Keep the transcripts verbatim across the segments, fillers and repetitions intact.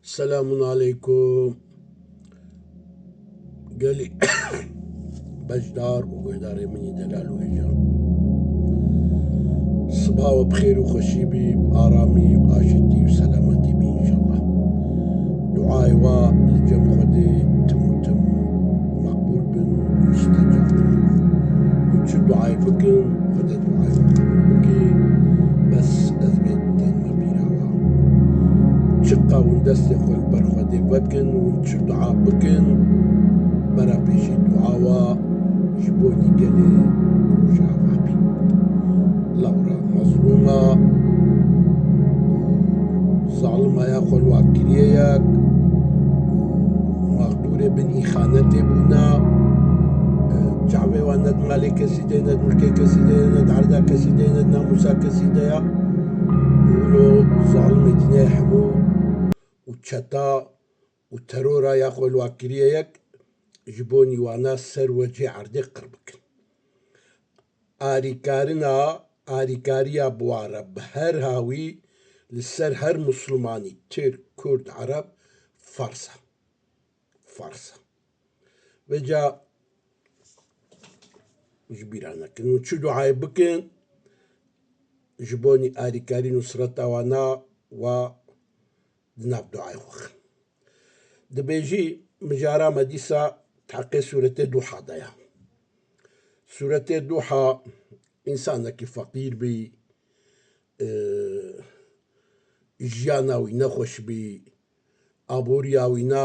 Selamun aleykum. Gelî beşdar û guhdarê min î delal û hêja. Sibaha we bi xêr û xweşî bî, bi aramî, bi aşîtî û selametî bî înşallah. Duayê we li cem Xwedê tim û tim meqbûl bin, mustecab bin. Hûn çi duayê bikin, Xwedê duayê we qebûl bike. Bes ez vê tên me bîra we. Çiqa hûn destê xwe li ber Xwedê vekin, hûn çi dua bikin, bera pêşî dua we ji bo nîgelê Rojava bî. Lewra mezlûma û zalima ya xwe li wa kiriye yek û mexdûrê bin îxanetê bûna. Çavê wan ne di malê kesî de, ne di milkê kesî de, ne di erda kesî de, ne di namûsa kesî de ya. Wilo zalimê dînê hemû û çeta û terora ya xwe li wa kiriye yek ji bo nîwana ser wecê erdê qir bikin. Arîkarina, arîkariya bi wa re bi her hawî li ser her Muslimanî, Tirk, Kurd, Ereb, Fars e. Fars e. Vêca ji bîra nekin. Hûn çi duayê bikin, ji bo nî arîkarî nusreta wana wa di nav duayê xwe xin. Dibêjî, mijara me dîsa teqê sûretê Duha de ya. Sûretê Duha, însanekî feqîr bî, e, jiyana wî nexweş bî, aboriya wî na,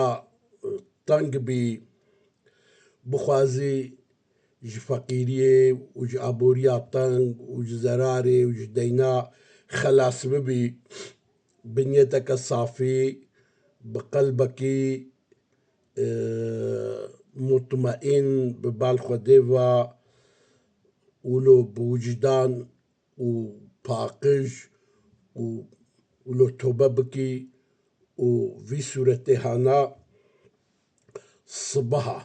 e, teng bî, bixwazî ji feqîriyê û ji aboriya teng û ji zerarê û ji deyna xelas bibî, bi niyeteke safî, bi qelbekî, e, mutmeîn, bi bal Xwedê ve, wilo bi wijdan û paqij û wilo tobe bikî û vî sûretê hana sibeha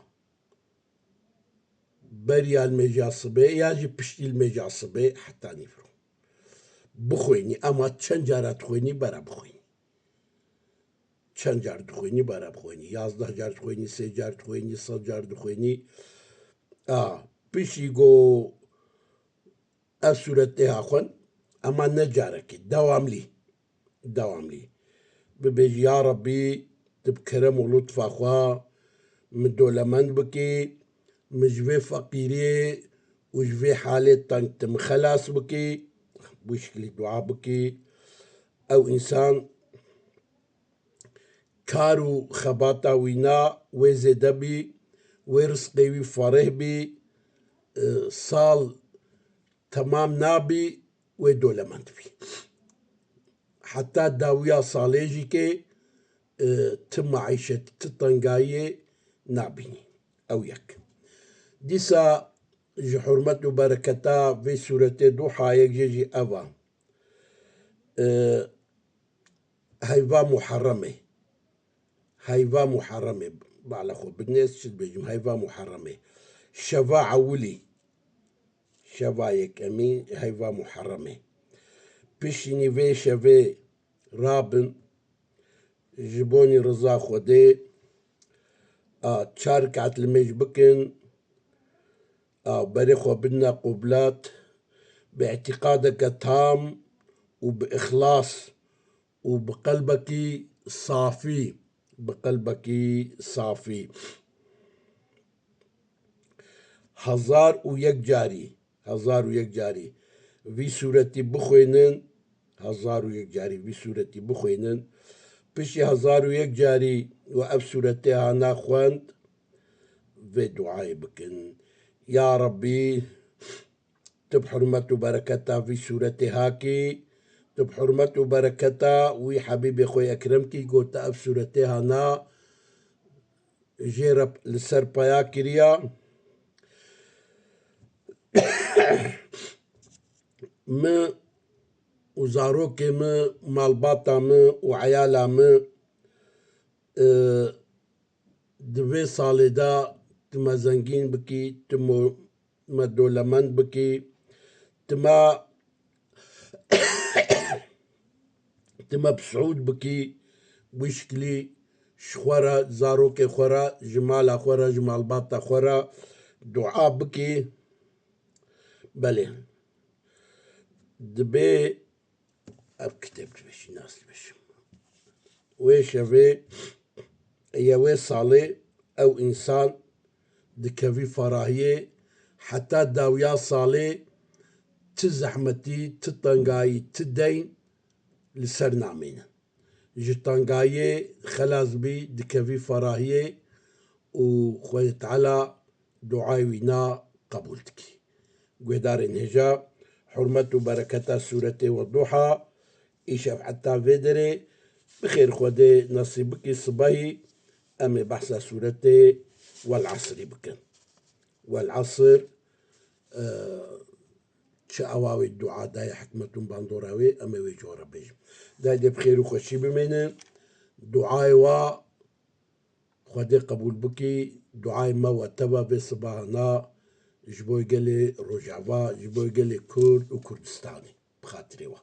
beriya limêja sibê ya jî piştî limêja sibê heta nîvro bixwênî. Ema çend cara dixwênî, bera bixwênî. Çend car dixwênî, bera bixwênî. Yazdeh car dixwênî, sê car dixwênî, sed car dixwênî. A, piştî go ev sûretê ha xwen, ema ne carekê, dewamlî. Dewamlî. Bibêjî, ya Rebbî, tu bi kerem û lutfa xwe min dolemend bikî, min ji vê feqîriyê û ji vê halê teng tu min xelas bikî. Bi wî şiklî dua bikî. Ew însan kar û xebata wî na wê zêde bî, wê rizqê wî fereh bî, e, sal temam nabî, wê dolemend bî. Heta dawiya salê jî kê, e, ti maîşet, ti tengayiyê nabînî. Ew yek. Dîsa ji hurmet û bereketa vê sûretê Duha yek jê jî ev a. E, heyva Muharremê. Heyva Muharremê. Bala xwe binêz, çi dibêjim, heyva Muharremê. Şeva ewilî. Şeva yekemî heyva Muharremê. Piştînî vê şevê rabin, ji bonî riza Xwedê, a, çar rekat limêj bikin, a, berê xwe bidine qublet, bi îtîqadeke tam û bi îxlas û bi qelbekî safî, bi qelbekî safî. Hezar û yek carî, hezar û yek carî vî sûretî bixwênin, hezar û yek carî vî sûretî bixwênin. Piştî hezar û yek carî we ev sûretê hana xwend, vê duayê bikin. Ya Rebbî, tu bi hurmet û bereketa vî sûretê hakî, tu bi hurmet û bereketa wî Hebîbê xwe ekrem kî, got te ev sûretê hana jê re li ser peya kiriya. Min û zarokê min, malbata min û eyala min, e, di vê salê de tu me zengîn bikî, tu mo-, me dolemend bikî, tu me, tu me bi siûd bikî, wî şiklî ji xwe re, zarokê xwe re, ji mala xwe re, ji malbata xwe re dua bikî. Belê. Dibê ev kitêb dibêjî, nas dibêjim. Wê şevê ya wê salê ew însan dikevî ferahiyê, heta dawiya salê ti zehmetî, ti tengayî, ti deyn li ser namînin. Ji tengayiyê xelas bî, dikevî ferahiyê û Xwedê Teala duayê wîna qebûl dikî. Guhdarên hêja, hurmet û bereketa sûretê Wedduha, îşev heta vê derê, bi xêr Xwedê nesîb bikî sibehî em ê behsa sûretê Wel Asrî bikin. Wel Asr, e, çi ewa wê dua daye hikmetûn bandora wê, em ê wê ji we re bêjin. Dayê dê bi xêr û xweşî bimênin. Duayê wa Xwedê qebûl bikî, duayê me we teva vê sibahana ji bo gelê Rojava, ji bo gelê Kurd û Kurdistanê. Bi xatirê we.